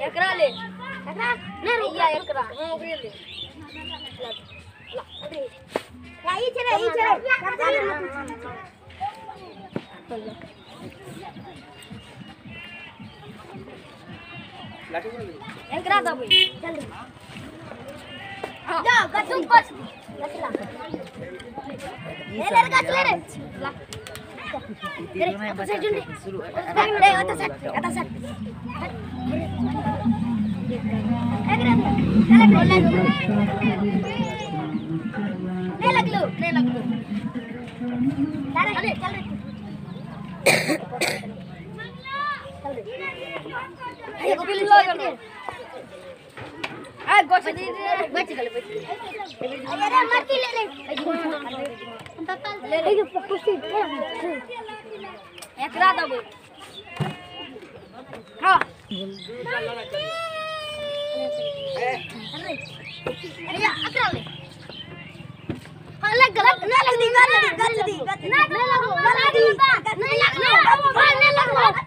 एकरा ले एकरा नहीं रुकिया एकरा हम ओकरे ले ला ला ई छे ई छे एकरा दबे चल जा गचुम कच गचला ले ले गच ले रे ला रे से जुंडी रे ओता सेट ओता सेट एकरा चल ले ले लगलो ले लगलो चल चल रे बिल्लो आ गछ बच गेल बच अरे मरती ले ले ले ले कुर्सी एकरा दबे हां अरे एकरा ले हां लग लग ना लग दी ना लग गच दी ना लगो ना लग नहीं लग ना नहीं लग नहीं लग नहीं लग नहीं लग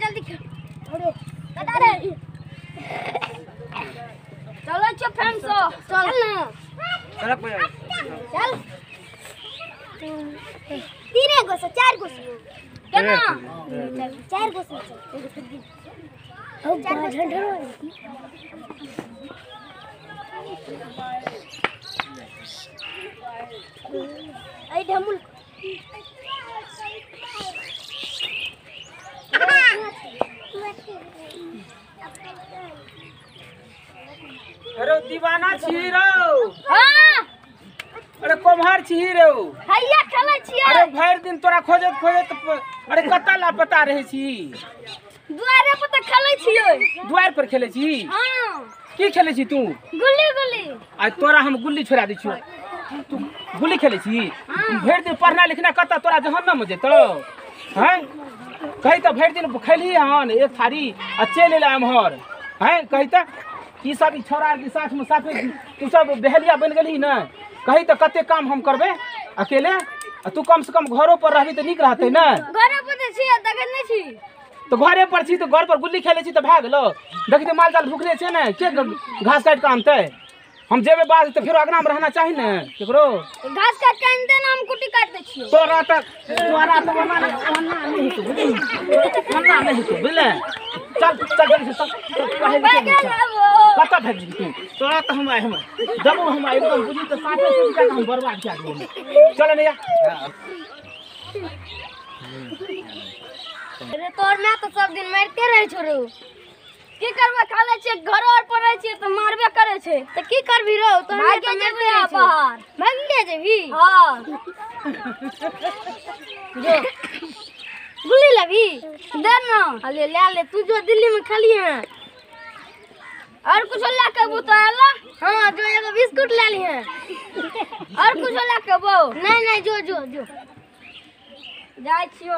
जल्दी खेल चलो चल फ्रेंड्स चल ना चल चल तीन गो से चार गो से केना चार गो से चल चार गो झंडो आई ढमुल अरे दीवाना छी रो। हां अरे कोम्हर छी रो। हैया खेलै छियै। अरे भरि दिन तोरा खोजत खोजत अरे कत लापता रहै छी। दुआरे पर त खेलै छियै। दुआर पर खेलै छी? हां। की खेलै छी तू? गुल्ली गुल्ली। आ तोरा हम गुल्ली छोड़ा दै छियौ। तू गुल्ली खेलै छी? भरि दिन पढ़ना लिखना कत तोरा जहन्नम जेतौ। हैं कही त भरि दिन खेलही हन एक थारी आ चलि एला एम्हर। हैं कही त ई सब ई छोरा के साथ में साथे तू सब बहेलिया बन गेलही ने। कही त कते काम हम करबे अकेले आ तू कम से कम घरो पर रहबी त नीक रहतै ने। घरे पर त छी देखै नै छी। तो घरे पर छी तो घर पर गुल्ली खेले छी त भए गेलो। देखी त माल जाल भुखले छै ने के घास काटि के आनतै। हम जेबे बाज त फेरो अगना में रहना चाही ने केकरो। घास काट के आनतै ने हम कुट्टी काट दै छियै। तोरा त ओना नहि हेतौ बुझली। ओना नहि हेतौ बुझले। चल चल जल्दी से चल कत भागि गेली तू। तोरा त हम आइ हम जबो हम एकदम बुझी त साफे सुथरा हम बर्बाद कए देबौ। चल ने या। अरे तोर माय त सब दिन मारते रहै छौ रो। की करबै खाले छियै घरो आर पर रहै छियै त मारबे करै छै। त की करबी रो तोर माय त मारते रहै छै। बाहर भागिले जेबी? हां जो गुल्ली लेबी दे ना। अरे ले ले तू जो दिल्ली में खेली है और कुछ ला के अबू तो आला। हां जो एगो बिस्कुट ले ली है और कुछ ला के अबू। नहीं नहीं जो जो जो जाय छियो।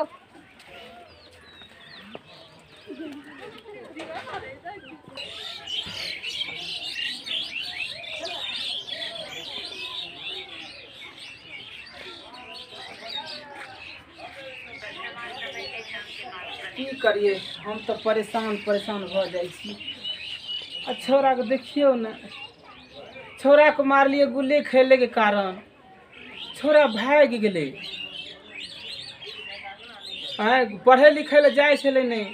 की करिए हम तो परेशान परेशान भ जाइ छी। आ छौड़ा के देखियौ ने छौड़ा के मारलिए गुल्ली खेले के कारण छौड़ा भागि गेलै। आँय पढ़ै लिखै लए जाइ छलै नहि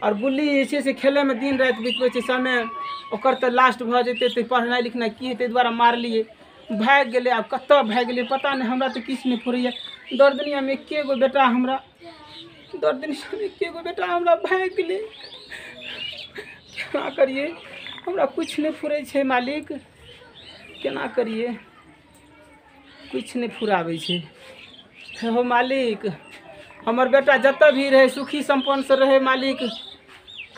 और गुल्ली जे छै से खेलैमे दिन राति बितबै छै समय ओकर तऽ लास्ट भऽ जेतै तऽ पढ़नाइ लिखनाइ की हेतै दुआरे मारलिए भागि गेलै। आब कतऽ भागि गेलै पता नहि हमरा तऽ किछु नहि फुरैए। दर दुनियामे एके गो बेटा हमरा दर दुनियामे एके गो बेटा हमरा भागि गेलै। केना करिए हमरा किछु नहि फुरै छै मालिक। केना करिए किछु नहि फुराबै छै। हे हो मालिक हमर बेटा जतऽ भी रहै सुखी सम्पन्नसँ रहै मालिक।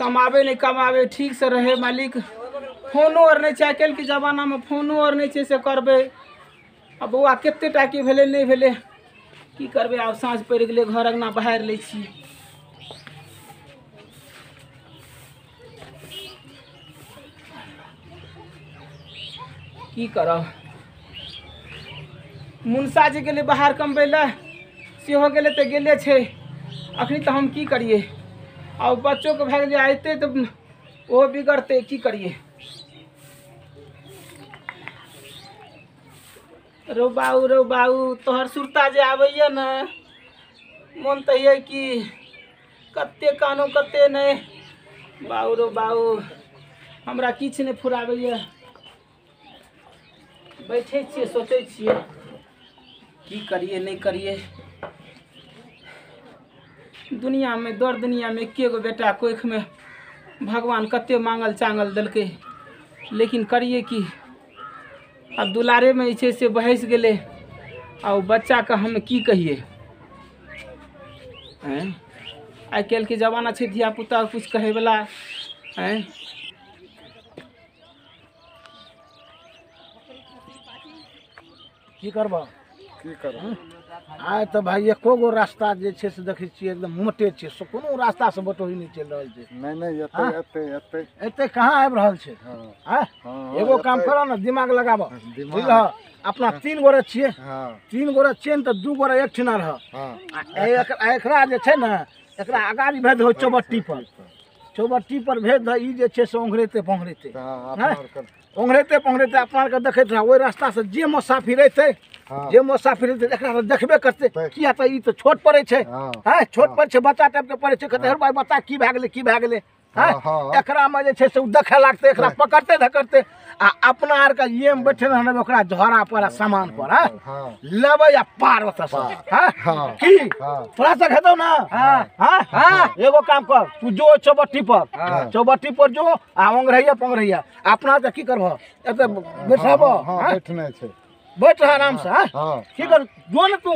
कमाबे नहि कमाबे ठीक से रहे मालिक। फोनो आर नहि छै, आइ काल्हिके जमानामे फोनो आर नहि छै से करबै। आ बौआ कते टा की भेलै नहि भेलै, की करबै। आब साँझ पड़ि गेलै, घर अङ्गना बहारि लै छी। की करब, मुनसा जी गेलै बाहर कमबै लए, सेहो गेलै तऽ गेले छै। अखनी तऽ हम की करियै, आ बच्चोके भए गेलै, अयतै तऽ ओहो बिगड़तै, की करियै। रौ बाबू रौ बाबू, तोहर सुरता जे आबैए ने, मोन तऽ यऽ कि कते कानू कते नहि। बाबू रौ बाबू, हमरा किछु नहि फुराबैए। बैठे छियै, सोचै छियै की करियै नहि करियै। दुनियामे दर दुनियामे एके गो बेटा कोखिमे भगवान कते मांगल चांगल देलकै, लेकिन करियै की। आब दुलारेमे जे छै से बहसि गेलै। आ ओ बच्चाके हम की कहियै। आँय, आइ काल्हिके जमाना छै धियापुता किछु कहैवला। आँय, की करबह, की करब। आइ तऽ भाइ एको गो रास्ता जे छै से देखै छियै एकदम मोटे छै, से कोनो रास्तासँ बटोही नहि चलि रहल छै। नहि नहि, एतै एतै एतै एतै कहाँ आबि रहल छै। आँय, एगो काम करऽ ने, दिमाग लगाबऽ, बुझलह। अपना तीन गोरे छियै, तीन गोरे छियै ने, तऽ दू गोरे एकठिना रह। आ एकरा जे छै ने, एकरा अगाड़ी भेज दहो चौबट्टी पर, चौबट्टी पर भेज दह। ई जे छै से ओंघरेते पोंघरेते, ओंघरेते पोंघरेते अपना आरके देखैत रह। ओहि रास्तासँ जे मुसाफिर अयतै, जे मुसाफिर अयतै एकरा तऽ देखबे करतै। किया तऽ ई तऽ छोट पड़ै छै। हँ, छोट पड़ै छै, बच्चा टाइपके पड़ै छै। कहतै हर भाइ बच्चा की भए गेलै, की भए गेलै। हँ, एकरामे जे छै से ओ देखै लागतै, एकरा पकड़ते धकड़ते। आ अपना आरके येमे बैठे रहबै ओकरा झोरा पर आ सामान पर। हँ, लेबै आ पार ओतऽसँ। हँ, की तोरा से हेतौ ने। हँ हँ, एगो काम कर, तू जो चौबट्टी पर, चौबट्टी पर जो आ ओंघरैया पोंघरैया। अपना आरके की करबह, एतऽ बैठबह। बैठने छै, बैठ रह आराम से। हाँ, की कर, जो ने तू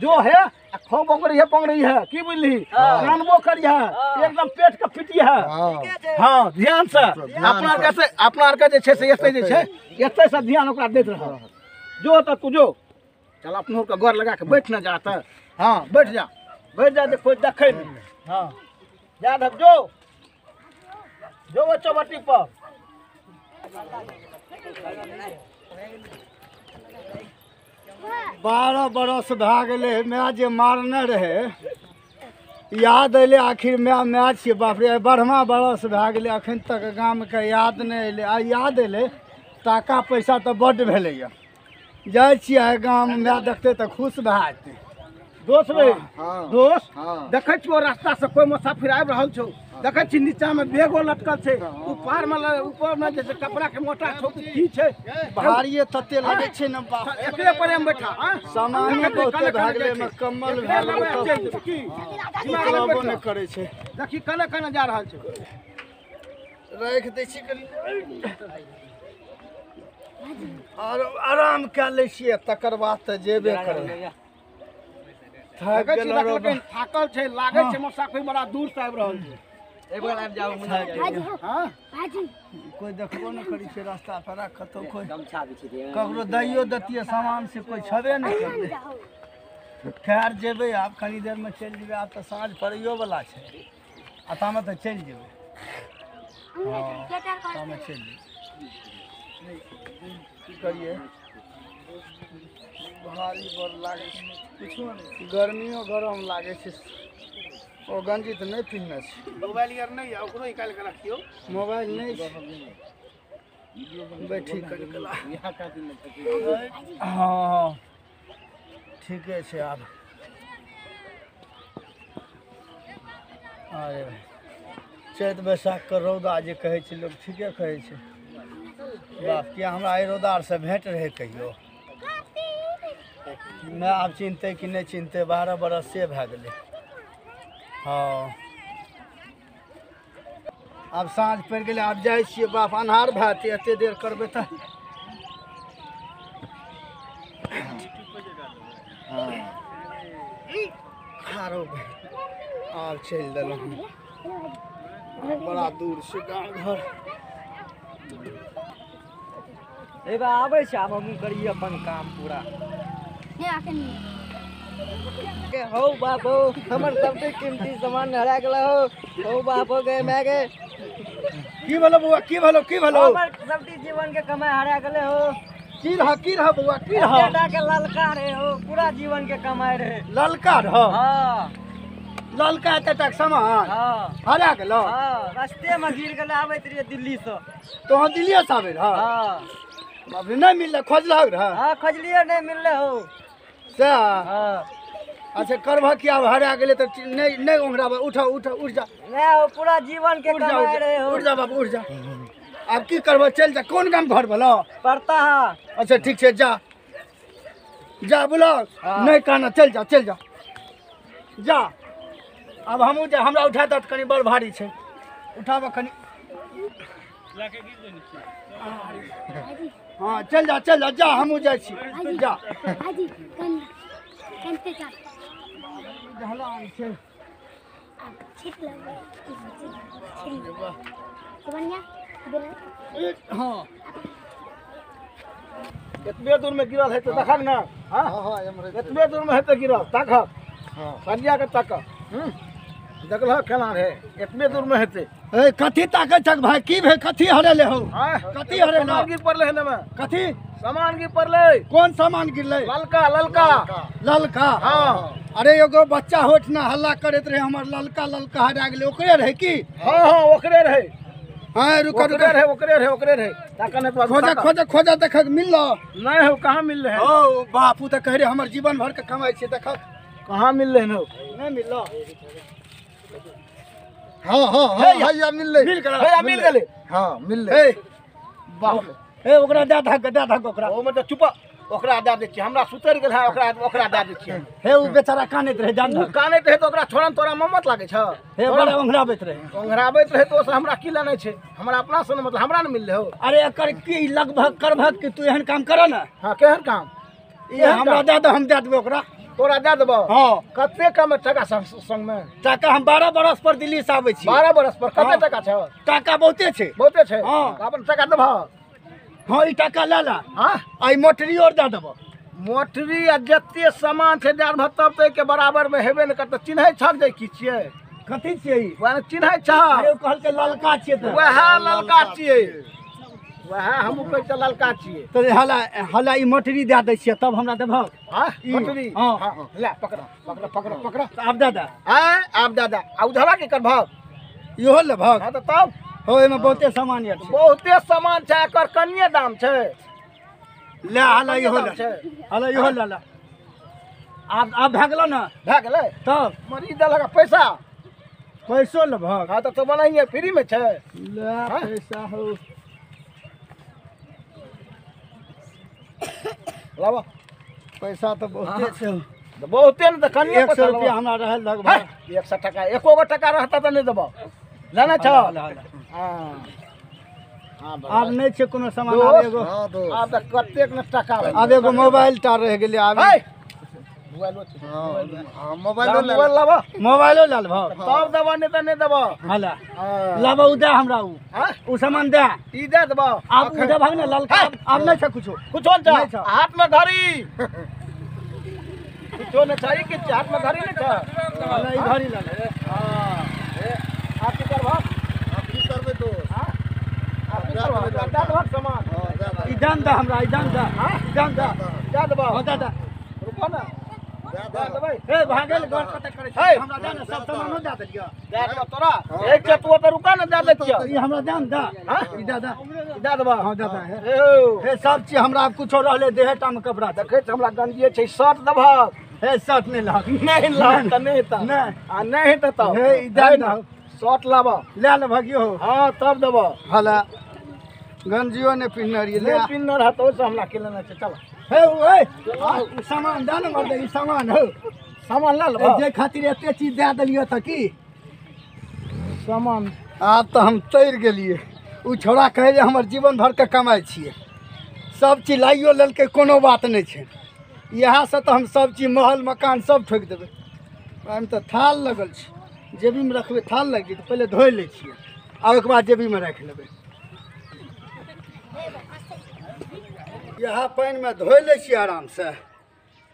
जो है आ खूब ओंघरैया पोंघरैया, की बुझली, कानबो करिहा, एकदम पेट के पिटिहा। हाँ, ध्यान से अपना आरके से, अपना आरके जे छै से एतै जे छै एतै से ध्यान ओकरा दैत रह। जो तऽ तू जो, चल अपनो के गोर लगा के बैठ न जा तऽ। हाँ, बैठ जा, बैठ जा, कोइ देखै नहि। हाँ, जा धक, जो जो चौबट्टी पर। 12 बरस भए गेलै माय जे मारने रहै, याद अयलै आखिर माय माय छियै। बाप रे, 12वां बरस भए गेलै, अखन तक गामके याद नहि अयलै। आ याद अयलै, टाका पैसा तऽ बड्ड भेलैए। जाइ छियै आइ गाम, माय देखतै तऽ खुश भए जेतै। दोस्त रे दोस्त, देखै छियौ रास्ता से कोइ मुसाफिर आबि रहल छौ। देखै छी नीचामे बैगो लटकल छै, ऊपरमे ऊपरमे जे छै कपड़ा के मोटा छौ की छै, भारिये तते लगै छै ने। एकरे पर हम बैठा, सामान बहुते भए गेलै, कम्बल भए गेलै, निकलबो नहि करै छै। देखी कने कने जा रहल छै। राखि दै छी कनि, आर आराम कए लै छियै, तकर बाद तऽ जेबे करबै। थाकल छै, लागै छै मुसाफिर बड़ा दूर से आबि रहल छै। कोइ देखबो नहि करै छै रास्ता पेरा, कतहु कोइ ककरो दैयो दैतियै सामान से कोइ छेबे नहि करतै। खैर जेबै आब कनी देरमे चलि जेबै, आब तऽ साँझ पड़ैयोवला छै, आ तामे तऽ चलि जेबै। हँ, तामे चलि जेबै। की करियै, भारी बड़ लागै छै, किछो नहि, गर्मियो गरम लागै छै। ओ गंजी तऽ नहि पिन्हने छै, मोबाइल आर नहि यऽ, ओकरो निकालि कऽ रखियौ। मोबाइल नहि छै, बैठी कनि कला। हँ ठीके छै। आब अरे चैत बैसाखके रौदा जे कहै छै लोक, ठीके कहै छै बाप। किया हमरा एहि रौदा आरसँ भेँट रहै कहियो? माय आब चिन्हतै कि नहि चिन्हतै, 12 बरस से भए गेलै। हँ, आब साँझ पड़ि गेलै, आब जाइ छियै बाप, अन्हार भए जेतै, एते देर करबै तऽ। हँ, आरो आब चलि देलहुँ। बड़ा दूर से गाँव घर। एबा आबै छै, आब हमहूँ करियै अपन काम पूरा। के हौ बाप हो, हमर सबसे कीमती सामान हरा गेल हो। हौ बाप हो गए मैं गे। की भेलो बौआ, की भेलो, की भेलो? हमर सबटी जीवन के कमाई हरा गेले हो। की रहा, की रहा बौआ, की रहा? बेटा के ललका रे हो, पूरा जीवन के कमाई रहे। ललका रह? हां। ललका एते तक सामान? हां। हरा गेलो? हां, रास्ते में गिर गेल, आबैत रहिए दिल्ली से। तो दिल्ली से आबे रह? हां। अभी नहीं मिलले, खोजलक रह? हां, खोजलिए नहीं मिलले हो। से? हां। अच्छा करबह की, आब हरा गेलै तऽ नहीं नहीं ओंघराबह। उठो उठो, उठ जा। नहीं हो, पूरा जीवन के कमाई रहे हो। उठ जा बाबू, उठ जा। आब की करबह, चलि जा। कोन गाम घर भेलौ? पड़ता है। अच्छा ठीक छै, जा जा बोलो, नहीं कहना, चलि जा, चलि जा, जा। आब हमहूँ जा, हमरा उठा दत, कनि बड़ भारी छै, उठाबह कनि। हाँ चल जा, चल जा, जा, हमहूँ जाइ छी, जा। हाँ एतबे दूर में गिरल है तो देखक ना। हाँ एतबे दूर में है तो गिरल, ताकक सरिया के ताकक। देखलह केना रहे, एतबे दूर में हेतै। ए कथी ताकै छक भाई, की भे, कथी हरेले हो? कथी हरेले? सामान गिर पड़ले है ना। कथी सामान गिर पड़ले? कौन सामान गिरले? ललका, ललका, ललका। हाँ। अरे एगो बच्चा होठ ना हल्ला करैत रहे, हमर ललका ललका हरा गेलै, ओकरे रहे की? हाँ हाँ ओकरे रहे। हाँ रुको रुको, रहे ओकरे रहे, ओकरे रहे। ताकन खोजा खोजा खोजा, देखक मिललो नहीं हो? कहाँ मिल रहे? ओ बापू तऽ कह रहे हमर जीवन भर के कमाई छै, देखक कहाँ मिल रहे? नहीं मिललो। हाँ हाँ हाँ भैया मिलले, मिल गेलै भैया, मिल गेलै। हाँ मिलले। बाप हे, ओकरा दए धक, दए धक ओकरा। ओ मतलब चुप, ओकरा दए दै छियै, हमरा सुतरि गेल है, ओकरा ओकरा दए दै छियै। हे उ बेचारा कानैत रहे, जान उ कानैत रहे तऽ ओकरा छोड़न तोरा ममत लागै छ? हे बड़ा ओंघराबैत रहे, ओंघराबैत रहे तऽ ओसँ हमरा की लेनाइ छै, हमरा अपना सँ मतलब, हमरा ने मिललै हो। अरे एकर की लगभग करभग कि तू एहन काम कर ना? हाँ केहन काम? ई हमरा दए दे, हम दए देबै ओकरा। तोरा दए देबौ? हाँ। कते कम टका संग में? टका हम 12 बरस पर दिल्ली से आबै छी। 12 बरस पर कते टका छै? टका बहुते छै। बहुते छै? हाँ। अपन टका देबह? हाँ ई टका लए ला। हाँ आ ई मोटरी और दए देबह। मोटरी आ जते सामान छै दए देबह तब तऽ एहिके बराबर में हेबे ने करतै। चिन्है छह जे की छियै? कथी छियै ई? वएह चिन्है छह। अरे ओ कहलकै ललका छियै तऽ। वएह ललका छियै, वएह हमहूँ कहै छियै ललका छियै। तऽ हला हला ई मोटरी दए दै छियै तब हमरा देबह। हाँ मोटरी? हाँ हाँ ले पकड़ पकड़ पकड़ पकड़। आब दए दे। आँय आब दए दे। आ उधरा के करबह? इहो लेबह? हाँ तऽ तब हो, एहिमे बहुते सामान आर छै। बहुते सामान छै, एकर कनिये दाम छै। ले हला इहो ले, हला इहो ले ला। आब आब भए गेलौ ने? भए गेलै तब मरी देलक पैसा। पैसो लेबह? हाँ तऽ बनाइए फ्री में छै। ले पैसा हो, लाबऽ पैसा तऽ बहुते छै। बहुते ने तऽ कनिये 100 रुपया हमरा रहल लगभग। 100 टका, एको गो टका रहता तऽ नहि देबऽ। लेना छौ? आब नहि छै कोनो सामान। आब एगो, आब तऽ कतेक ने टका, आब एगो मोबाइल टा रहि गेलै। आब मोबाइलो लाबऽ, मोबाइलो लए लेबह तब देबऽ, नहि तऽ नहि देबऽ। हला लाबऽ, उ दए हमरा, उ सामान दए। ई दए देबऽ? आब उ देबहक ने ललका। आब नहि छै कुछो, कुछो नहि छै। हाथ में घड़ी कुछो नहि छै। कि हाथ में घड़ी नहि छै? ई घड़ी लए ले। हाँ आब की करबह? आब की करबै दोस्त? आब की करबह? दए देबहक सामान? ई दाम दए हमरा, ई दाम दए, ई दाम दए। दए देबऽ? हाँ दए दे। रुकऽ ने, दए देबै। हे भागल घर कतऽ करै छै? हमरा दए ने, सब सामानो दए देलियौ। दए देबऽ तोरा? एक छै तू ओतऽ रुकऽ ने, दए दै छियौ। ई हमरा दाम दए, ई दए दे। दए देबऽ? हाँ दए दे। हे सब चीज हमरा आब कुछो रहलै, देहे टा मे कपड़ा देखै छै हमरा गंजिए छै। शर्ट देबहक? हे शर्ट नहि लहक। नहि लहक तऽ नहि हेतऽ। नहि आ नहि हेतै तब हे ई दए दहक। शर्ट लाबऽ, लए लेबहक इहो? हाँ तब देबऽ। हला गंजियो नहि पिन्हने रहियै। नहि पिन्हने रहत ओहिसँ हमरा की लेना छै। चल हे ओ सामान दए ने मर्दे, ई सामान हौ, सामान लए लेबऽ। जे खातिर एते चीज दए देलियौ तऽ की सामान? आब तऽ हम तैर गेलियै। ओ छौड़ा कहै जे हमर जीवन भरके कमाइ छियै, सब चीज लाइयो लेलकै, कोनो बात नहि छै। इएहसँ तऽ हम सब चीज महल मकान सब ठोकि देबै। ओहिमे तऽ थाल लगल छै, जेबीमे रखबै थाल लागि जेतै, पहिले धोइ लै छियै। आ ओहिके बाद जेबीमे राखि लेबै। इएह पानिमे धोइ लै छियै आरामसँ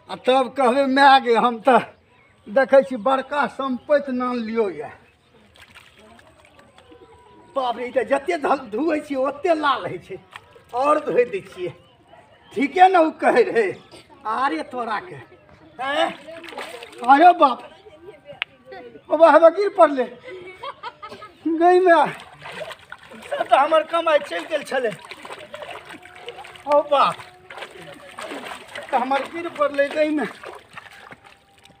आ तब कहबै माय गे हम तऽ देखै छी बड़का सम्पति नानलियौ यऽ। बाप रे, ई तऽ जतेक धोइ छियै ओतेक लाल होइ छै, आओर धोइ दै छियै। ठीके ने ओ कहै रहै, आरे तोराके अरे बाप बाबा हेबे गिर पड़लै गई में, सबटा हमर कमाइ चलि गेल छलै। ओ बाप तऽ हमर गिर पड़लै गई में।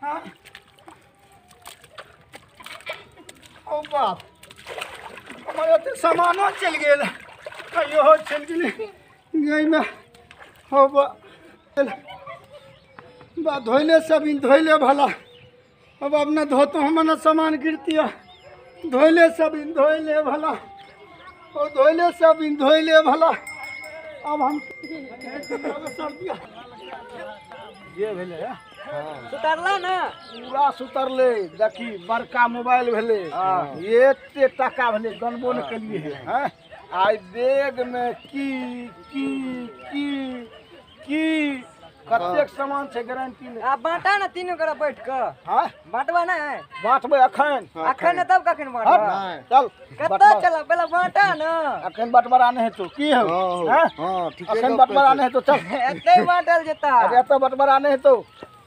हाँ ओ बाप हमर एते सामानो चलि गेल, कहियो चलि गेलै गई में। हो बा बा धोइले सब धोइले भला, अब अब न धोतो हमर न सामान गिरती। धोइले सब धोइले भला, और धोइले सब धोइले भला। अब हम जे भेलै सुतरला ना पूरा सुतरले। देखी बड़का मोबाइल भेलै, एते टाका भेलै, गनबो नहि केलियै हैं। आइ बैग में की की की की कतेक सामान छै गारंटी नहि। आ बांटा ना तीनू गोरा बैठ के। हां बांटवा ना है? बांटबै अखन। अखन ना तब कखन बांटवा? चल कतऽ चल पहले बांटा ना। अखन बंटवारा नहि हेतौ की हौ? हां हां ठीक अखन बंटवारा नहि हेतौ, चल एते बांटल जेता। अरे एते बंटवारा नहि हेतौ,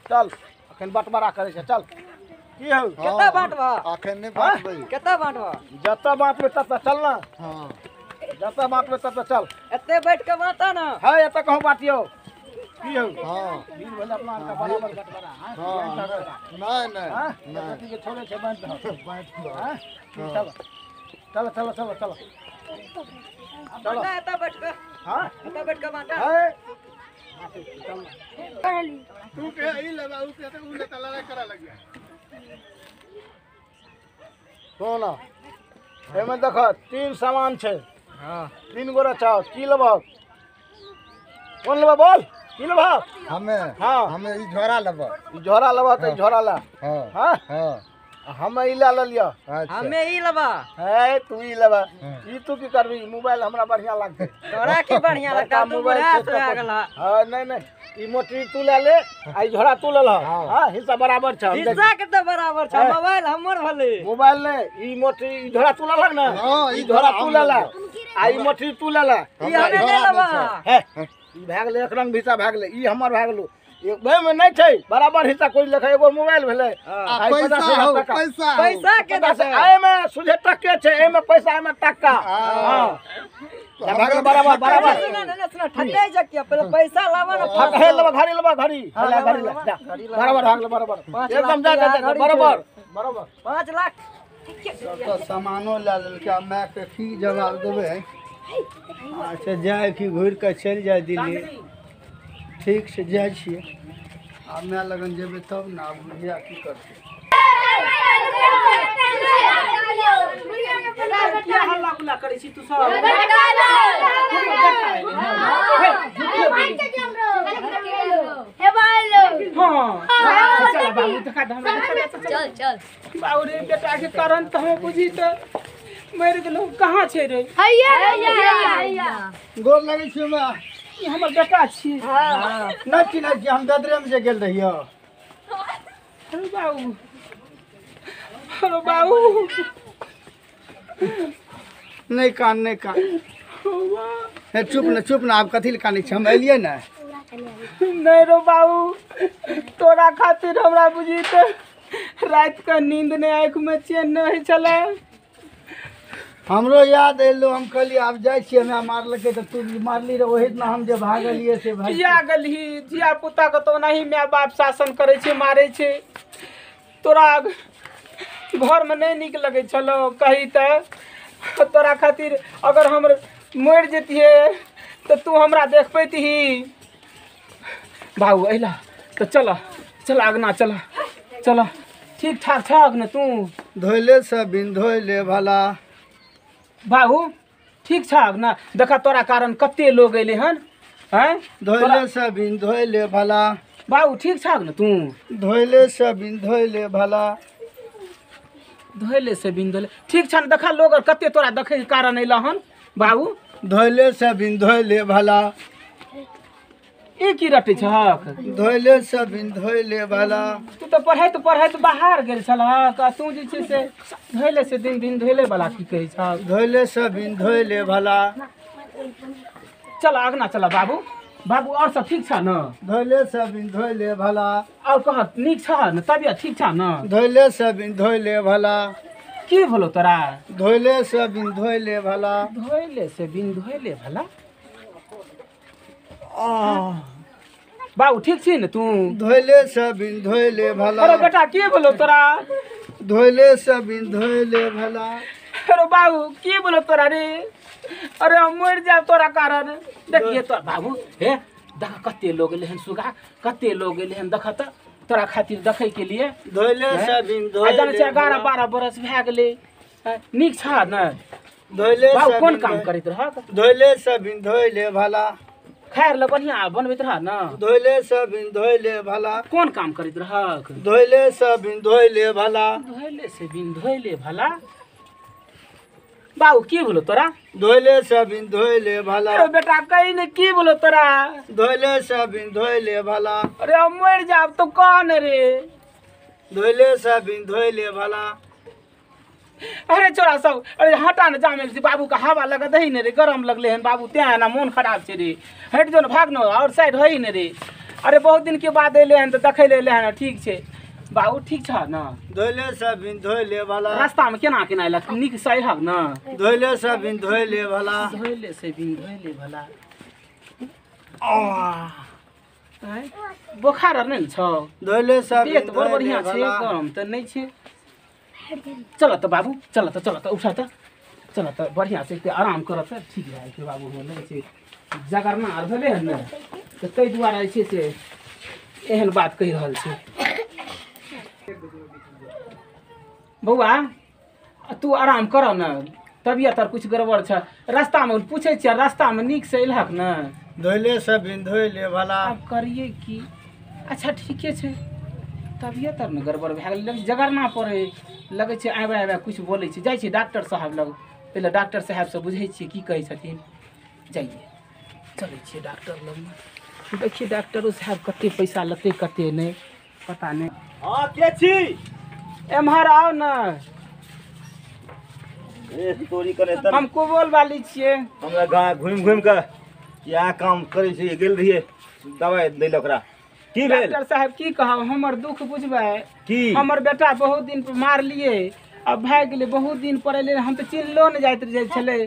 चल अखन बंटवारा करै छै, चल की हौ? कतऽ बांटवा? अखन नहि बांटबै। कतऽ बांटवा? जतऽ बांटबै ततऽ चल ना। हां जतऽ बांटबै ततऽ चल, एते बैठ के बांटा ना। हां एतऽ कहूँ बांटियौ की हौ? हां दिन भेल अपना आरके बराबर बंटवारा। हां नहीं नहीं नहीं के छोड़े छै बांट दहो, बांट दहो। हां चल चल चल चल चल चल एतऽ बैठ के। हां एतऽ बैठ के बांटा। है तू के ई लेबा उ के उ लेता लड़ाई करा लगिया। सोना एमे देख तीन सामान छै। हां तीन गोरा छौ, की लेबह? कोन लेबह बोल? की लेबह? हमे हां हमे ई झोरा लेबह। ई झोरा लेबह तऽ ई झोरा ला। हां हां हां हमे ई ला लेलियौ। हमे ई लेबह। है तू ई लेबह, ई तू की करबी? मोबाइल हमरा बढ़िया लागतै। तोरा की बढ़िया लगता? तू मोबाइल बड़ा। हां नहीं नहीं ई मोटरी तू ले ले आ ई झोरा तू ले लह। हां हिस्सा बराबर छै। हिस्सा के तऽ बराबर छै, मोबाइल हमर भले। मोबाइल नहीं, ई मोटरी ई झोरा तू ले लह ना। हां ई झोरा तू ले ले आ ई मोटरी तू ले ले। ई हमे ले लेबह। है ई भए गेलै एक रंग हिस्सा भए गेलै, ई हमर भए गेलो। एक मे नहीं छै बराबर हिस्सा कोई लेखा। एगो मोबाइल भेलै आ पैसा हौ, पैसा पैसा के देतै। एमे सुझे टके छै, एमे पैसा एमे टका। हां भए गेलै बराबर बराबर। सुन ना सुन ठकै जकिया पहले पैसा लावा ना। ठकै लेबा घड़ी लेबा घड़ी घड़ी ले जा बराबर भए गेलै बराबर एकदम जा जा बराबर बराबर 5 लाख सबटा सामानो लए लेलकै। माय के की जवाब देबै? अच्छा जाय कि घुरि कऽ चलि जाय दिल्ली? ठीक छै जाइ छियै, आब माय लगन जेबै तब ने। आब बुढ़िया की करतै? किया हल्ला गुल्ला करै छी तू सब? हां चल बाबू देखा दे हमरा। चल चल बाबू रे बेटा के कारण तऽ हम बुझी तऽ मरि गेलहुँ। कहाँ छै रे? हैया हैया गोर लगै छियै माय। ई हमर बेटा छी। हां नहि चिन्है छियै हम, ददरे में जे गेल रहियो। अरे बाबू, अरे बाबू नहीं कान नहीं कान। हे चुप न चुप न, आब कथी लए कानै छी? हम एलियै ने। नहीं रो बाबू, तोरा खातिर हमरा बुझी तऽ राति के नींद नहि, आँखि में चैन नहि होइ छलै। हमरो याद एलो, हम कहलियै आब जाइ छियै, हमरा मारलकै तऽ तू मारली रह ओहि दिना हम जे भागलियै से भागि किया गेलही? धिया पुता के तऽ ओनाही माय बाप शासन करै छै, मारै छै। तोरा घरमे नहि नीक लगै छलौ कही तऽ तोरा खातिर अगर हम मरि जैतियै तऽ तू हमरा देख पैतही। बाबू अइला तऽ चल चल अगना चल चल। ठीक ठाक छहक ने तू? धोइले सब बिन धोइले भला। बाबू ठीक छहक ने? देखा तोरा कारण कते लोग अयलै हन। आँय धोइले सब बिन धोइले भला। बाबू ठीक छहक ने तू? धोइले सब बिन धोइले भला। धोइले से बिन धोइले ठीक छ न देखा लोग और कते तोरा देखै के कारण अइला हन बाबू। धोइले से बिन धोइले भला। ई की रटै छहक? धोइले से बिन धोइले भला। तू तऽ पढ़ैत पढ़ैत बाहर गेल छलहक आ तू जे छै से धोइले से दिन बिन धोइले वाला की कहै छहक? धोइले से बिन धोइले भला। चल अगना चल बाबू। बाबू और सब ठीक छ न? धोइले से बिन धोइले भला। और कह नीक छ न? तबियत ठीक छ न? धोइले से बिन धोइले भला। की भेलो तोरा? धोइले से बिन धोइले भला। धोइले से बिन धोइले भला। बाबू ठीक छी न तू? धोइले से बिन धोइले भला। अरे बेटा की भेलो तोरा? धोइले से बिन धोइले भला। अरे बाबू की बोलो तोरा रे? अरे हम मर जाब तोरा कारण। देखिए तो बाबू हे देख कते लोग एलै हन सुगा, कते लोग एलै हन देख त तोरा खातिर देखै के लिए। धोइले से बिन धोइले। जानै छै 11-12 बरस भए गेलै। नीक छ न? धोइले बाबू कोन काम करैत रहक? धोइले से बिन धोइले भला। खैर ल बढ़िया बनबैत रह न? धोइले से बिन धोइले भला। कोन काम करैत रहक? धोइले से बिन धोइले भला। धोइले से बिन धोइले भला। बाबू की बोलो तोरा? धोइले से बिन धोइले भला। अरे बेटा कहीं ने की बोलो तोरा? धोइले से बिन धोइले भला। अरे हम मर जाब तो कौन रे? धोइले से बिन धोइले भला। अरे छोरा सब अरे हटा न जामेल से बाबू का हवा लगत है ने रे, गरम लगले हन बाबू तें ना मोन खराब छे रे। हट जो न भाग न और साइड होई ने रे। अरे बहुत दिन के बाद एले हन त देखै ले एले हन। ठीक छे बाबू ठीक छ न? धोइले से बिन धोइले भला। रास्ता में केना केना अयलक नीक से अयलक न? धोइले से बिन धोइले भला। धोइले से बिन धोइले भला। बोखार आर नहि छौ? धोइले से बिन बड़ बढ़िया छै, गरम तऽ नहि छै। चल तऽ बाबू चल तऽ चल तऽ उठा तऽ चल तऽ बढ़िया से आराम करत तऽ ठीक भए जेतै बाबू। हमर नहि छै जगरना आर भेलै हन ने तऽ ताहि दुआरे जे छै से एहन बात कहि रहल छै। बौआ तू आराम कर न, तबियत आर कुछ गड़बड़ छ। रास्तामे पूछै छियै रास्तामे नीक से अयलहक न? धोइले से बिन धोइले भला। आब करियै की? अच्छा ठीके छै, तबियत आर ने गड़बड़ भए गेलै, जगरना पड़ै लगै छै। आबि आबि कुछ बोलै छै। जाइ छियै डॉक्टर साहब लग, पहिले डॉक्टर साहेबसँ बुझै छियै की कहै छथिन। जाइए चलै छियै डॉक्टर लगमे, देखियै डॉक्टरो साहब कते पैसा लेतै कते नहि पता नहि। हँ के छी? एम्हर आउ न। ए तोरी करे त हम कुबोल वाली छियै। हमरा गाँव घुमि घुमि के क्या काम करै छी। गेल रहियै दवाइ दै लए ओकरा। की भेल? डॉक्टर साहब की कहब, हमर दुख बुझबै की? हमर बेटा बहुत दिन पर मारलियै, अब भागि गेलै, बहुत दिन पर एलै, हम तऽ चिन्हलो नहि जाइत जाइ छलै।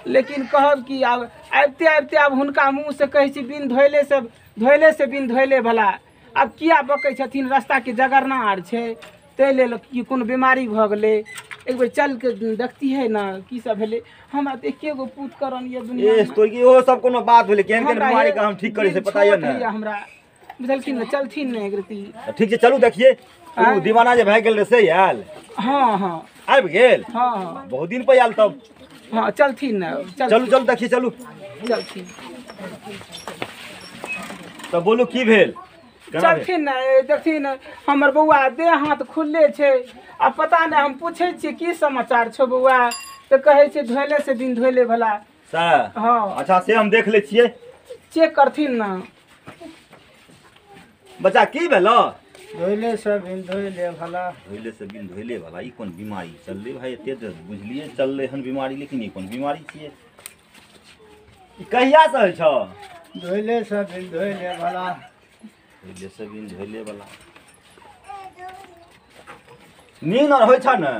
लेकिन कहब कि आब आबिते आबिते आब हुनका मुँहसँ कहै छी बिन धोइले से बिन धोइले भला। आब किया बकै छथिन? रास्ताके जगरना आर छै ताहि लेल कि कोनो बीमारी भऽ गेलै। एक बेर चल के देखतियै न की सब भेलै। हमरा तऽ एके गो पूत करन यऽ दुनिया ए तोरी ओहो सब कोनो बात भेलै? केहन केहन बीमारी के हम ठीक करै से पता यऽ ने हमरा? बुझलखिन ने? चलथिन ने एक रती। ठीक छै चलू देखिए। ओ दीवाना जे भए गेल रहे से आयल? हँ हँ आबि गेल। हँ हँ बहुत दिन पर आयल तब। हँ चलथिन ने। चलू चलू देखिए चलू चलथिन। तब बोलू की भेल? चलथिन ने देखथिन हमर बौआ देह हाथ खुलले छै आ पता नहि। हम पूछै छियै की समाचार छौ बौआ तऽ कहै छै धोइले से बिन धोइले भला। हँ अच्छा से हम देख लै छियै। चेक करथिन ने। बच्चा की भेलो? धोइले से बिन धोइले भला। धोइले से बिन धोइले भला ई कोन बीमारी चललै भाई? एते तऽ बुझलियै चललै हन बीमारी, लेकिन ई कोन बीमारी छियै? ई कहिया से होइ छौ? धोइले से बिन धोइले भला। धोइले से बिन धोइले भला। नींद आर होइ छ ने?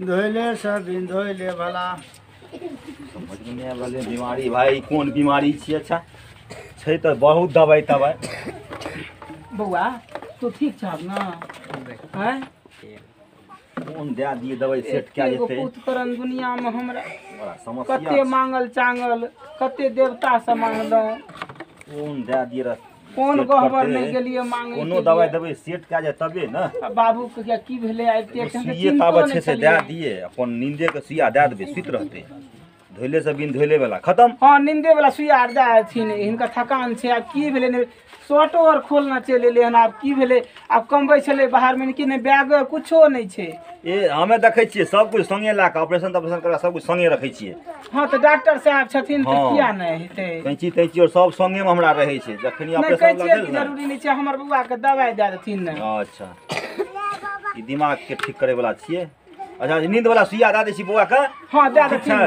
धोइले से बिन धोइले भला। समझ में नहि आबि रहलै बीमारी भाई, कोन बीमारी छियै? अच्छा छै तऽ बहुत दवाइ तवाइ। बौआ तू ठीक छह न? आँय कोन दए दिए दवाइ सेट कए जेतै? पूत करन दुनिया में हमरा बड़ा समस्या। कते मांगल चांगल, कते देवता से मांगलहुँ, कोन दए दिए कोन गहबर नहि गेलियै मांगे। कोनो दवाइ देबै सेट कए जाय तबे ने। बाबू के की भेलै आबिते? सुइए ताबत छै से दए दिए, अपन नींदे के सुइया दए देबै, सुति रहतै। धोले से बिन धोले वाला खत्म। हाँ नींदे वाला सुइया आर दए देथिन। हिनका थकान छै, आब की भेलै ने शर्टो आर खोलना चलि एलै हन। आब की भेलै, आब कमबै छलै बाहर मे कि नहि, बैग कुछो नहि छै। ए हमे देखै छियै सब कुछ संगे ला के ऑपरेशन तपरेशन करा सब कुछ संगे रखै छियै। हाँ तऽ डॉक्टर साहब छथिन तऽ किया नहि हेतै। कैंची तैंची और सब संगे मे हमरा रहै छै। जखनी ऑपरेशन लगल ने जरूरी नहि छै, हमर बौआ के दवाइ दए देथिन ने। अच्छा ई दिमाग के ठीक करे वाला छियै। अच्छा नींद वाला सुइया दए दै छी बौआ के। हाँ दए देथिन,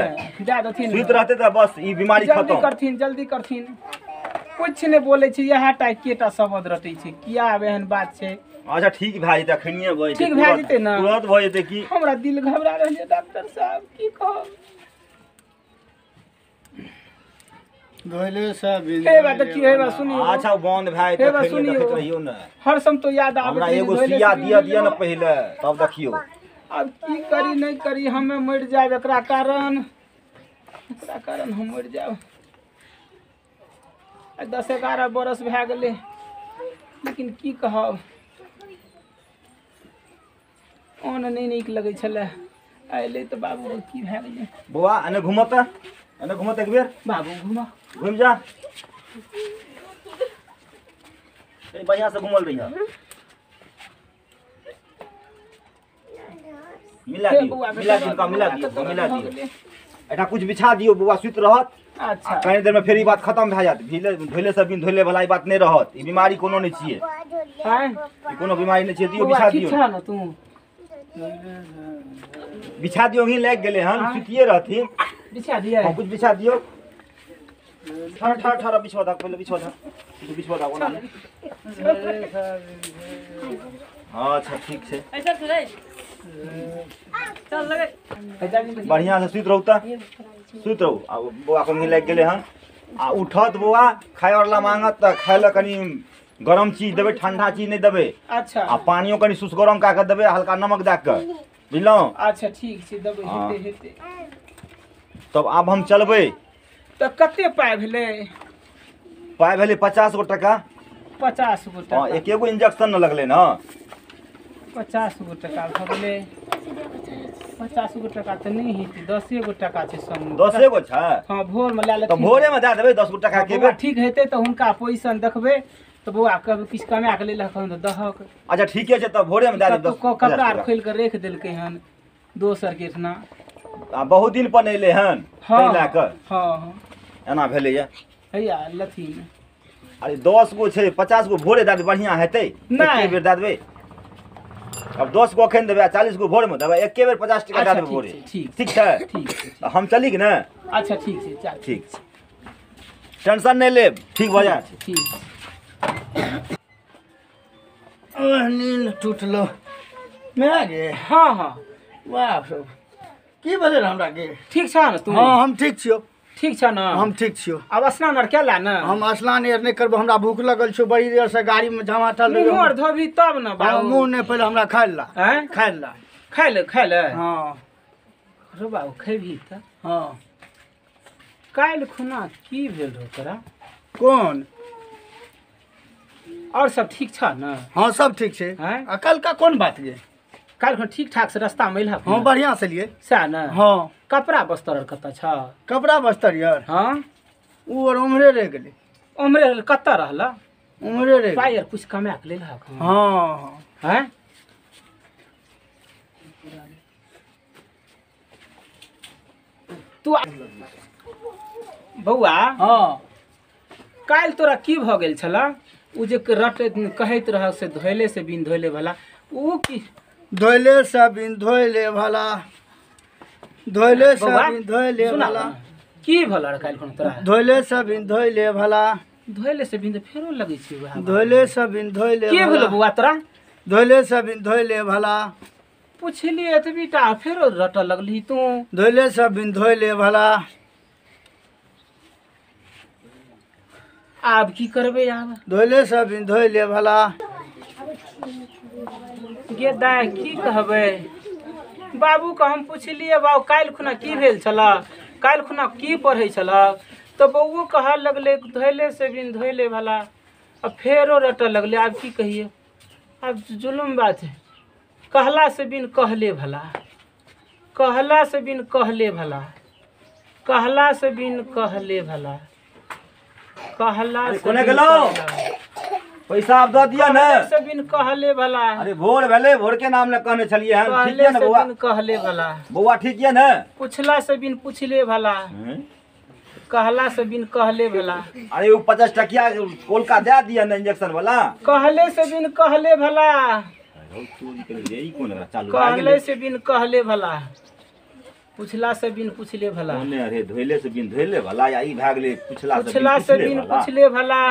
दए देथिन। सुति रहतै तऽ बस ई बीमारी खत्म। जल्दी करथिन, जल्दी करथिन। कुछ नहि बोलै छै, इएह टा एकेटा शब्द रटै छै। किया आब एहन बात छै। अच्छा ठीक भए जेतै, अखनिये भए जेतै। ठीक भए जेतै ने, तुरंत भए जेतै। की हमरा दिल घबरा रहल छै डॉक्टर साहब, की कहब। धोले से बिन हे बात देखियो, हे बात सुनियो। अच्छा बंद भए जेतै, अखनिये देखैत रहियो ने। हर सम तो याद आबै। हमरा एगो सुइया दिया दिया ने पहिले, तब देखियो। अब की करी नहीं करी, हमें मर जाए एकरा कारण, एकरा कारण हम मर जाए। 10-11 बरस भए गेलै, लेकिन की कहब, अन्न नहि नीक लगै छलै। अयलै तऽ बाबू की भए गेलै। बौआ एने घूमत, एने घूमत एक बेर। बाबू घूम, घूमि जा, बढ़िया से घूमल रहिया। मिला दियो, मिला दियो, मिला दियो, मिला दियो। एटा कुछ बिछा दियो, बौआ सुति रहत। अच्छा कनी देर में फेर ई बात खत्म भए जायत। धोले से बिन धोले वाला ई बात नहीं रहत। ई बीमारी कोनो नहीं छियै, ई कोनो बीमारी नहीं छियै। दियो बिछा दियो ना, तू बिछा दियो। ही लागि गेलै हन, सुतिए रहथिन। बिछा दिए, हाँ कुछ बिछा दियो। ठहर ठहर ठहर, बिछवा दा पहिले, बिछवा दा, बिछवा दा ओना। अच्छा ठीक छै, बढ़िया से सुति रहू। तऽ सुति रहू। आ बौआ को नींद लागि गेलै हन। आ उठत बौआ, खाय और ला मांगत तऽ खाय ला कनी गरम चीज देबै, ठंडा चीज नहीं देबै। अच्छा आ पानियो कनी सुस गरम कए के देबै, हल्का नमक दए के, बुझलहुँ। अच्छा ठीक छै, देबै, हेतै हेतै। तब आब हम चलबै। तऽ कते पाइ भेलै? पाइ भेलै 50 गो टका। 50 गो टका? हाँ, एक एगो इंजेक्शन न लगलै ने। 50 गो टका भऽ गेलै। 50 गो टका तऽ नहि हेतै, 10 गो टका छै संग। 10 गो छै? हाँ भोर में लए लेथिन। तऽ भोरे में दए देबै 10 गो टका के बेर। ठीक हेतै तऽ हुनका पोजिशन देखबै, तऽ बौआ कहबै किछु कमा के लेलक हन तऽ दहक। अच्छा ठीके छै, तऽ भोरे में दए देबै 10। कपड़ा आर खोलि के राखि देलकै हन दोसर के एठना। आ बहुत दिन पर एलै हन, ताहि लए कऽ। हाँ हाँ एना भेलैया। हैया लथिन। अरे 10 गो छै, 50 गो भोरे दए देबै, बढ़िआँ हेतै। एके बेर दए देबै। अब 10 गो अखन देबै, 40 गो भोर में देबै, एके बेर 50 टका दए देबै भोरे। ठीक छै, ठीक छै, हम चली कि ने? अच्छा ठीक छै, चल ठीक छै, टेंशन नहीं लेब, ठीक भऽ जायत। ठीक। नींद टूटलो मैं गे। हाँ हाँ वाह सब की भेलै हमरा गे? ठीक छ ने तू? हाँ हम ठीक छियौ। ठीक छ ने? हम ठीक छियौ। आब स्नान आर केला ने? हम स्नान आर नहि करबो, हमरा भूख लगल छौ, बड़ी देर से गाड़ी में झमाटल रहियो। मुँह आर धोबी तब ने बाबू। मुँह नहि, पहिले हमरा खाय ला। खाय ला, खाय ले, खाय ले। हाँ रो बाबू खेबही तऽ। हाँ काल्हि खुना की भेल रहो तोरा? कोन? और सब ठीक छ ने? हाँ सब ठीक छै। आ कल का कोन बात गे? काल्हि खुना ठीक ठाक से रास्ता में एलहक? हाँ बढ़िया से लिए। सएह ने? हाँ। कपड़ा बस्तर कतऽ छ? कपड़ा बस्तर यार? हाँ उ और उम्हरे रहि गेलै। उम्हरे कतऽ रहल? उम्हरे रहि। पाइ आर कुछ कमा के लेलहक? हाँ हैं तू बौआ? हाँ काल्हि तोरा की भऽ गेल छलऽ? उ जे रट कहैत रह से धोले से बिन धोले भला, उ की? धोले से बिन धोले भला, धोले से बिन धोले भला। की भला काल्हि खुना तोरा? धोले से बिन धोले भला। धोले से बिन फेरो लगै छै वएह। धोले से बिन धोले की भेलो बौआ तोरा? धोले से बिन धोले भला। पुछलियै एतबी टा फेरो रटऽ लगली तू। धोले से बिन धोले भला। आब की करबै आब? धोले से बिन धोले भला। गे दाइ की कहबै बाबू के? हम पुछलियै बाबू काल्हि खुना की भेल छलऽ, काल्हि खुना की पढ़ै छलऽ, तऽ बौओ कहऽ लगलै धोले से बिन धोले भला। आ फेरो रटऽ लगलै। आब की कहियै, आब जुलुम बात है। कहला से बिन कहले भला, कहला से बिन कहले भला, कहला से बिन कहले भला। कहला से कोने गेलो पैसा आप the दिया ने से बिन कहले भला। अरे भोर भेले भोर के नाम ने कहने छलिए हम ठीक है ना बउआ? बिन कहले भला बउआ ठीक है ना? पूछला से बिन पूछले भला। कहला से बिन कहले भला। अरे वो 50 टकिया कोलका दे दिया ना इंजेक्शन वाला। कहले से बिन कहले भला। कहले से बिन कहले भला। पूछला से बिन पूछले भला। अरे धोइले से बिन धोइले भला या ई भए गेलै पूछला से बिन पूछले भला।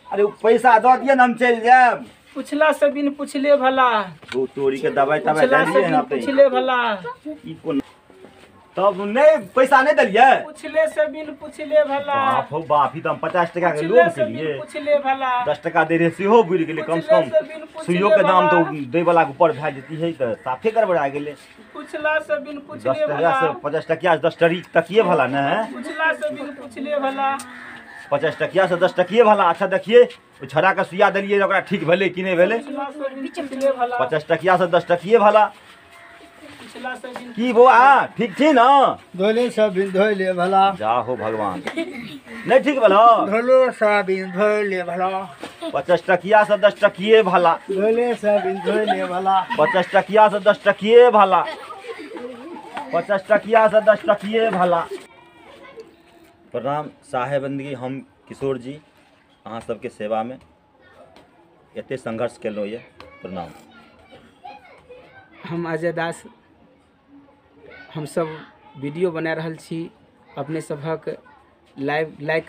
अरे वो पैसा the दिया ना हम चलि जाएब। पूछला से बिन पूछले भला। वो तोरी के दवाई तवाई देलिए ना पूछले भला। ई कोन तब नहीं पैसा नहीं दिलिए? पूछले से बिन पूछले भला। बाप हो बाप ई त हम 50 टका के लोन के लिए पूछले भला। 10 टका दे रहे सेहो बुरि गेलै। कम से कम सुइयो के दाम तो दै वाला के ऊपर भए जेती है त साफे गड़बड़ा गेलै। पूछला से बिन पूछले भला। 10 टका से 50 टकिया 10 टकिए भला न है। पूछला से बिन पूछले भला। 50 टकिया से 10 टकिए भला। अच्छा देखिए ओ छड़ा के सुइया देलिए ओकरा ठीक भेलै कि नहीं भेलै? 50 टकिया से 10 टकिए भला। की बौआ ठीक छी ना? धोले सब बिन धोले भला। जा हो भगवान नहीं ठीक भला। धोले सब बिन धोले भला। 50 टकिया से 10 टकिए भला। धोले सब बिन धोले भला। 50 टकिया से 10 टकिए भला। 50 टकिया से 10 टकिए भला। प्रणाम साहेब बंदगी, हम किशोर जी अहाँ सबके सेवा में एते संघर्ष केलहुँ ये। प्रणाम। हम अजय दास, हम सब वीडियो बना रहल छी। अपने सबहक लाइव लाइक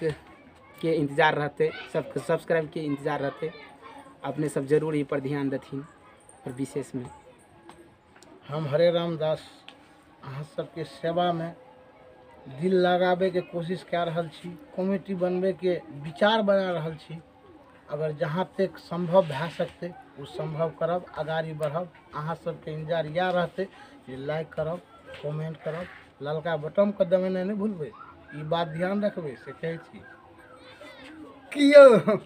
के इंतजार रहते, सबके सब्सक्राइब के इंतजार रहते। अपने सब जरूर ई पर ध्यान देथिन और विशेष में हम हरे राम दास अहाँ सबके सेवा में दिल लगाबे के कोशिश कै रहल छी, कमेटी बनबे के विचार बना रहल छी। अगर जहाँ तक संभव भए सकते ओ संभव करब, अगाड़ी बढ़ब। अहाँ सबके इंतजार इएह रहते जे लाइक करब, कमेंट करब, ललका बटन के दबेनाइ नहि भूलबै, ई बात ध्यान रखबै से कहै छी। की यौ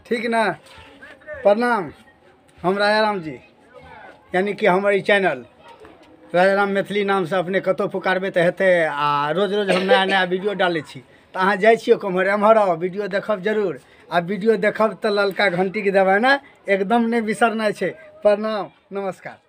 ठीक ना? प्रणाम। हम राजा राम जी, यानी कि हमर ई चैनल राजा राम मैथिली नामसँ अपने कतहु पुकारबै तऽ हेतै। आ रोज रोज हम नया नया वीडियो डालै छी, तऽ अहाँ जाइ छियै कोम्हर एम्हर आउ, वीडियो देखब जरूर। आ वीडियो देखब तऽ ललका घंटीके दबाना एकदम नहि बिसरनाइ छै। प्रणाम, नमस्कार।